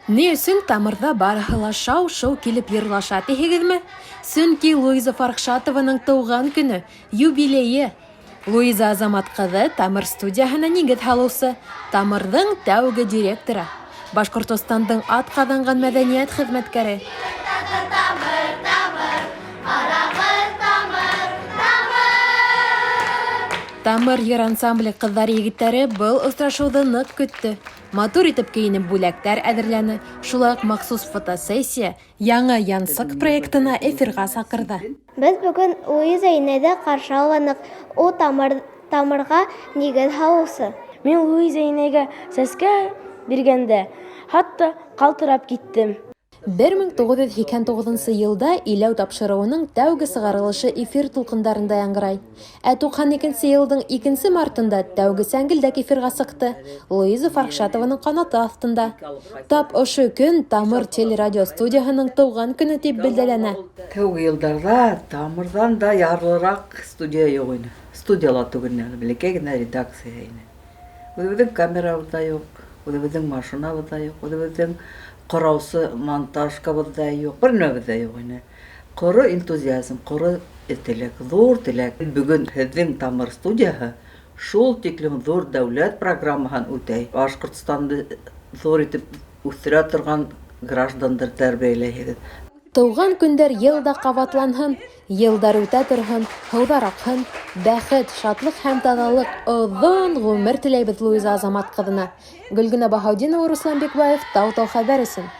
Ни өсөн Тамырҙа барыһы ла шау-шыу килеп йырлаша тиһегеҙме? Сөнки Луиза Фархшатованың тыуған көнө, юбилейы. Луиза Азамат ҡыҙы Тамыр студияһына нигеҙ һалыусы, Тамырҙың тәүге директоры, Башҡортостандың атҡаҙанған мәҙәниәт хеҙмәткәре. Тамыр йыр ансамбле ҡыҙҙары-егеттәре был осрашыуҙы ныҡ көттө. Матур итеп кейенеп бүләктәр әҙерләне, шулай уҡ махсус фотосессия Яңы янсыҡ проектына эфирға саҡырҙы. Беҙ бөгөн Луиза инәйҙе ҡаршы аланыҡ, ул тамыр, тамырға нигеҙ һалыусы. Мин Луиза инәйгә сәскә биргәндә, хатта ҡалтырап киттем. 1989 нчы елда Иләү тапшырыуының тәүге сығарылышы эфир тулҡындарында яңгырай. Ә 92 нче елдың 2 мартында тәүге сәңгелдәк эфирға сыҡты, Луиза Фархшатованың ҡанаты аҫтында. Тап ошо көн Тамыр телерадиостудияһының тыуған көнө дип билдәләнә. Тәүге йылдарҙа Тамырҙан да ярлыраҡ студия юҡ ине. Студия ла түгел ине, бәләкәй генә редакция ине. Үҙебеҙҙең камерабыҙ ҙа юҡ, үҙебеҙҙең машинабыҙ ҙа юҡ, үҙебеҙҙең ҡораусы монтажкабыҙ ҙа юҡ, бер нәмәбеҙ ҙә юҡ ине. Ҡоро энтузиазм, ҡоро теләк, ҙур теләк. Бөгөн һеҙҙең Тамыр студияһы шул тиклем ҙур дәүләт программаһын үтәй. Башҡортостанды ҙур итеп үҫтерә торған граждандар тәрбиәләйһегеҙ. Тыуған көндәр йыл да ҡабатланһын, йылдар үтә торһон, һыуҙар аҡһын, бәхет, шатлыҡ һәм таҙалыҡ, оҙон ғүмер теләйбеҙ Луиза Азамат ҡыҙына. Гөлгенә Баһаутдинова, Руслан Бикбаев, Тау-Тау хәбәр өсөн.